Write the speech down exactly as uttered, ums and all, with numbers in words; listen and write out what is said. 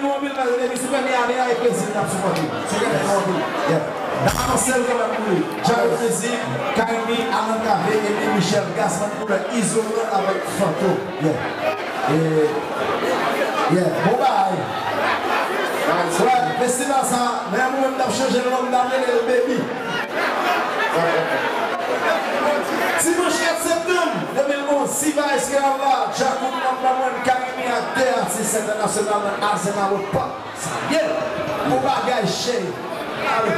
Nou anpil, paske depi sou premye ane a, e Krezil n ap sipòte. Se Krezil nou anpil. Yeah. N ap anonse l kanmenm pou li. Djako Krezil, Karimi, Alan Kave, Emile Michel, Gasman Koulè, Izolan avèk Fantom. Yeah. E, yeah. Bon bagay. Wè, festival sa, men mwen menm, n ap chanje l non, n ap rele l Baby. Dimanch kat septanm de mil onz, si va espere Allah, Djakout Manman Mwen Karimi ak de atis entènasyonal nan Azena Road Park. Sa ye. Pou bagay cheri. Ale.